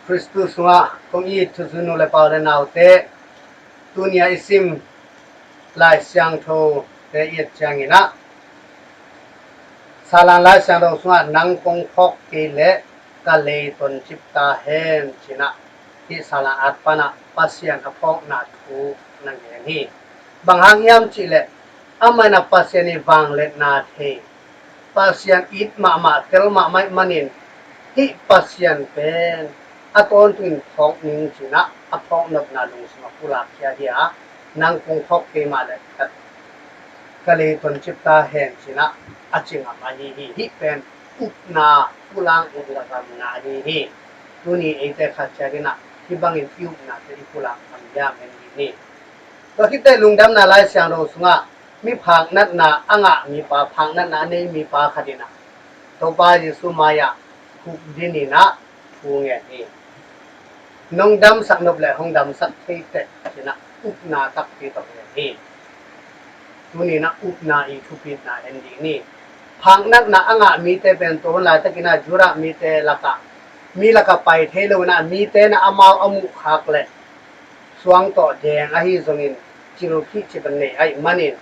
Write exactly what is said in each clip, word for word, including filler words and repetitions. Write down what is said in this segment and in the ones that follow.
Khristu sungah kong it thuzui nu le pa u le naute, tuni a i sim Lai Siangtho te i et ciangin ah, Salan Lai Siangtho sungah nang kong phawk kei leh ka lei ton cip ta hen ci-in ah, hih Salan at pan ah Pasian a phawkna thu na ngen hi. Bang hang hiam cih leh, amah in ah Pasian ii vangliatna thei, Pasian it mahmah, tel mahmah ahih manin, hih Pasian pen a tawntungin phawk ning ci-in ah a phawknopna lungsim a pulak khia hi a, nang kong phawk kei mah leh ka, ka lei ton cip ta hen ci-in ah a ci ngam ahi hi. Hih pen upna pulak ngamna ahi hi. Tuni eite khat ciat in ah hih bangin i upnate i pulak ngam hiam en dih ni. Tua khit teh Lungdamna Lai Siangtho sungah mi phaknatna a ngah mipa, phaknatna a nei mipa khat in ah Topa Jesu mai-ah khukdin in ah thu ngen hi. Nong damsak nop leh hong damsak thei teh ci-in ah upna takpi tawh ngen hi. Tuni in ah upna ii thupitna en dih ni. Phaknatna a ngah mite pen tua hun laitakin ah Judah mite lakah, mi lakah pai thei lo in ah, mite in ah amau a muhkhak leh suang tawh deng ahi zongin cil khih cih bang nei ahih manin,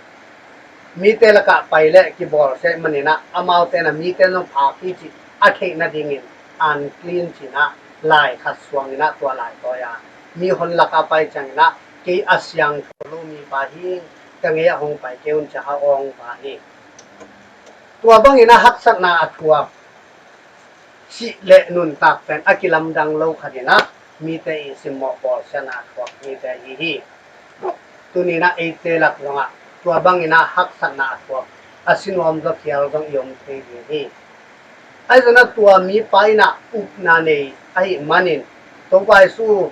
mite lakah pai leh kibawlsia ahih manin ah, amaute in ah mite in zong phak hi cih a theih nadingin unclean ci-in ah lai khat suang in ah tua lai tawi a, mi hon lakah pai ciangin ah, kei a siangtho lo mipa hi ing, ka gei-ah hong pai kei un ci-a a awng pah hi. Tua bangin ah haksatna a thuak, sih leh nuntak pen a kilamdang lo khat in ah mite ii simmawh bawlsiatna a thuak mite ahi hi. Tuni in ah eite lak zongah tua bangin ah haksatna a thuak, a sinuam zaw khial zong i om thei ding hi. Ahi zongin ah tua mipa in ah upna nei ahih manin, Topa Jesu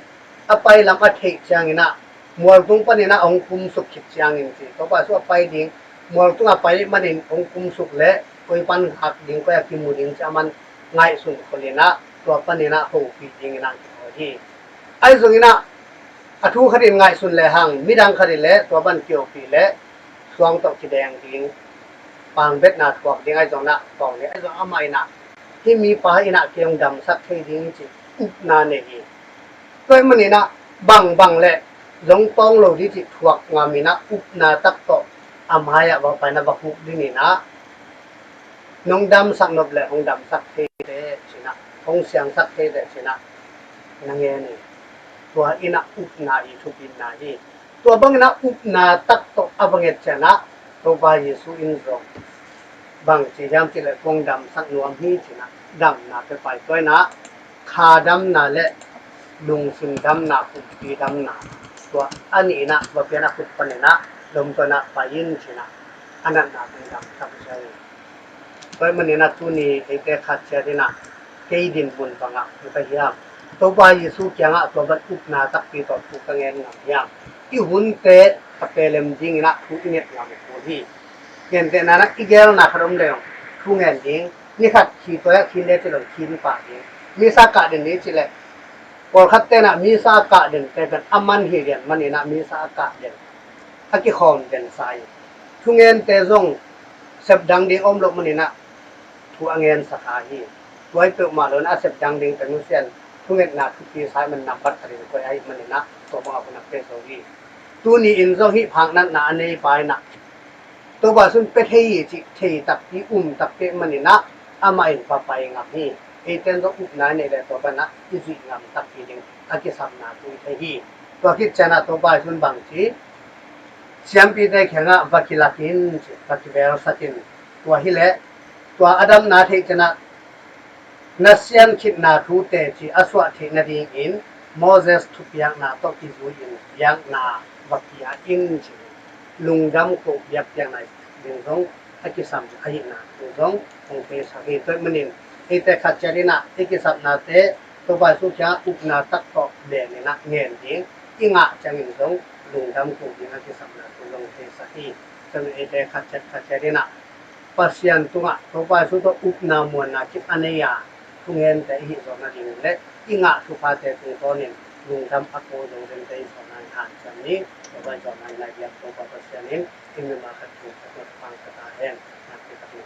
a pai lam a theih ciangin ah, mualtung panin ah hong kumsuk khit ciangin ci, Topa Jesu a pai ding, mualtung a pai manin hong kumsuk leh koi pan khak ding, koi-ah kimu ding ci-a aman ngaihsun khol in ah, tua panin ah hopih dingin ah kikhawl hi. Ahi zongin ah a thu khat in ngaihsun lehang, midang khat in leh tua pan kihopih leh suang tawh kideng ding, pangbetna thuak ding ahi zongin ah tawng ding. Ahi zongin amah in ah, hih mipa in ah kei hong damsak thei ding hi cih upna nei hi. Tua ahih manin ah bangbang leh zong tawng lo ding cih thuak ngam in ah, upna tak tawh a mai-ah va pai in ah va khukdin in ah, nong damsak nop leh hong damsak thei teh ci-in ah, hong siangsak thei teh ci-in ah na ngen hi. Tua in ah upna ii thupitna hi. Tua bangin ah upna tak tawh a va nget ciangin ah Topa Jesu in zong bang ci hiam cih leh, kong damsak nuam hi ci-in ah damna pia pah hi. Tua in ah kha damna leh lungsim damna, kumpi damna, tua a nih in ah va pia in ah, khut panin ah lomtuah in ah pai in ci-in ah a natna teng damsak hi. Tua ahih manin ah tuni eite khat ciat in ah kei dinmun bangah kong ka hiam, Topa Jesu kiangah tua bang upna takpi tawh thu ka ngen ngam hiam? I hunte a pelem dingin ah thu i nget ngam kul hi. Gentehna in ah i geelna khat om leh zong, thu ngen ding, ni khat khi tawi-ah khin le ci lo, khin pah ding. Missa kah den ni ci leh, pawlkhatte in ah missa a kah dente pen a man hi lian manin ah missa a kah den, a kikhawm den sa hi. Thungente zong sep dang ding om loh manin ah thu a ngensa kha hi. Tua hi peuhmah lo in ah a sep dang ding pen nusia in, thungetna thupi sa ahih manin nambat khat in koih ahih manin ah tua bangah hun a pia zo hi. Tuni in zong hih phaknatna a neipa in ah Topa Jesu in pia thei hi cih thei takpi, um takpi ahih manin ah amah in va pai ngam hi. Eite in zong upna i neih leh tua bangin ah i zuih ngam takpi ding a kisapna thu i thei hi. Tua khit ciangin ah Topa Jesu in bang ci, siampite kiangah va kilak in ci, va kivelsak in. Tua hi leh tua a damna theih ciangin ah na sian khitna thu teci a suah theih nadingin Moses thupiakna tawh kizui-in biakna va pia in ci. Lungdam koh biakpiakna ding zong a kisam ahihna thu zong hong theisak hi. Tua ahih manin eite khat ciat in ah i kisapnate Topa Jesu kiangah upna tak tawh len in ah ngen ding, i ngah ciangin zong lungdam koh ding a kisapna thu zong theisak hi. Tua ahih manin eite khat ciat khat ciat in ah Pasian tungah Topa Jesu tawh upna muanna kip a nei a, thungente i hih zawh nading leh i ngah thuphate tungtawnin lungdam a ko zo dente i zawhna in hanciam ni. Topa i zawhna in lai biak Topa Pasian in i mimal khat thu khat tawh pangsa ta hen. Nakpi takin